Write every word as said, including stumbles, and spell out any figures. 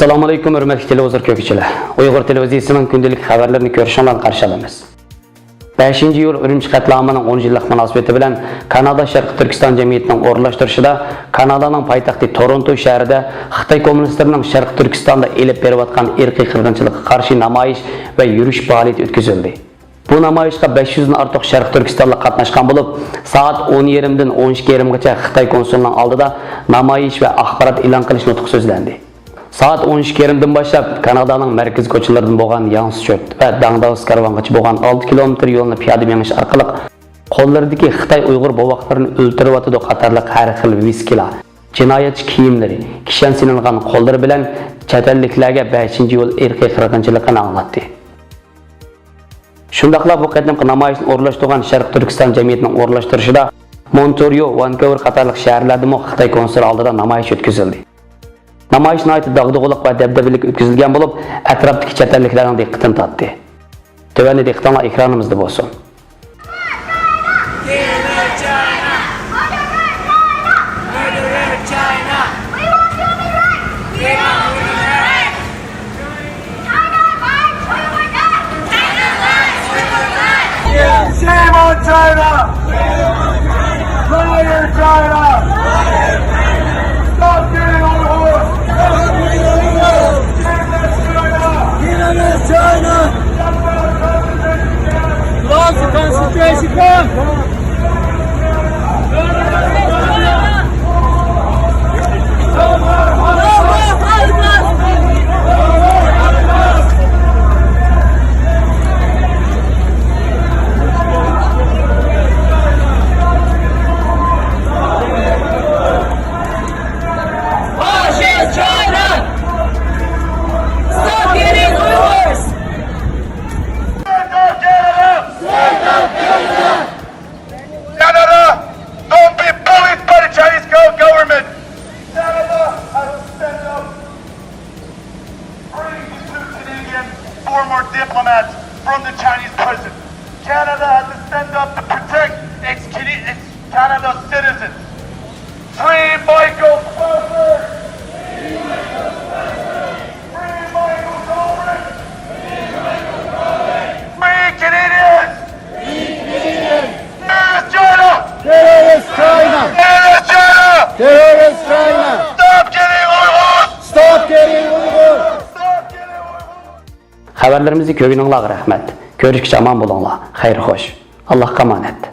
ئەسسالامۇئەلەيكۇم، ھۆرمەتلىك تېلېۋىزور كۆرگۈچىلەر. ئۇيغۇر تېلېۋىزىيىسىنىڭ كۈندىلىك خەۋەرلىرىنى كۆرۈشۈڭلارنى قارشى ئالىمىز. بەشىنچى ئىيۇل ئۈرۈمچى قەتلىئامىنىڭ ئون يىللىق مۇناسىۋىتى بىلەن كانادا شەرقىي تۈركىستان جەمئىيىتىنىڭ ئورۇنلاشتۇرۇشىدا كانادانىڭ پايتەختى تورونتو شەھىرىدە خىتاي كوممۇنىستلىرىنىڭ شەرقىي تۈركىستاندا ئېلىپ بېرىۋاتقان ئىرقىي قىرغىنچىلىققا قارشى نامايىش ۋە يۈرۈش پائالىيىتى ئۆتكۈزۈلدى. بۇ نامايىشقا بەش يۈزدىن ئارتۇق شەرقىي تۈركىستانلىق قاتناشقان بولۇپ، سائەت ئون يېرىمدىن ئون ئىككى يېرىمغىچە خىتاي كونسۇلىنىڭ ئالدىدا نامايىش ۋە ئاخبارات ئېلان قىلىش نۇتقى سۆزلەندى. سائەت ئون ئىككى يېرىمدىن باشلاپ كانادانىڭ مەركىزىي كوچىلىرىدىن بولغان ياڭسىچۆت ۋە داڭداۋۇس كارۋانغىچە بولغان ئالتە كىلومېتىر يولنى پىيادە مېڭىش ئارقىلىق قوللىرىدىكى خىتاي ئۇيغۇر بوۋاقلىرىنى ئۆلتۈرۈۋاتىدۇ قاتارلىق ھەر خىل ۋىسكىلار، جىنايەتچى كىيىملىرى، كىشەن سېلىنغان قوللىرى بىلەن چەت ئەللىكلەرگە بەشىنچى ئىيۇل ئىرقىي قىرغىنچىلىقىنى ئاڭلاتتى. شۇنداقلا بۇ قېتىمقى نامايىشنى ئورۇنلاشتۇرغان شەرقىي تۈركىستان جەمئىيىتىنىڭ ئورۇنلاشتۇرۇشىدا مونتريو، ۋانكوۋېر قاتارلىق شەھەرلەردىمۇ خىتاي كونسۇلى ئالدىدا نامايىش ئۆتكۈزۈلدى. نامايىش ناھايىتى داغدۇغىلىق ۋە دەبدەبىلىك ئۆتكۈزۈلگەن بولۇپ، ئەتراپتىكى چەت ئەللىكلەرنىڭ دىققىتىنى تارتتى. تۆۋەندە دىققىتىڭلار ئېكرانىمىزدا بولسۇن. Shame on China! Liar China! Stop killing Uyghurs! Shame on China! Shame on China! Lost the concentration camp! Fascist China! Stop killing Uyghurs! Canada, don't be bullied by the Chinese go- government. Canada has to stand up. Free the two Canadian former diplomats from the Chinese prison. Canada has to stand up to protect its, Cana- its Canada citizens. Free Michael Spavor! Free Michael Kovrig! Free Canadians! Terrorist China! Terrorist China! Terrorist China! Terrorist China! Stop killing Uyghurs! Stop killing Uyghurs! Stop killing Uyghurs! خەۋەرلىرىمىزنى كۆرگىنىڭلارغا رەھمەت. كۆرۈشكىچە ئامان بولۇڭلار. خەير خوش. ئاللاھقا ئامانەت.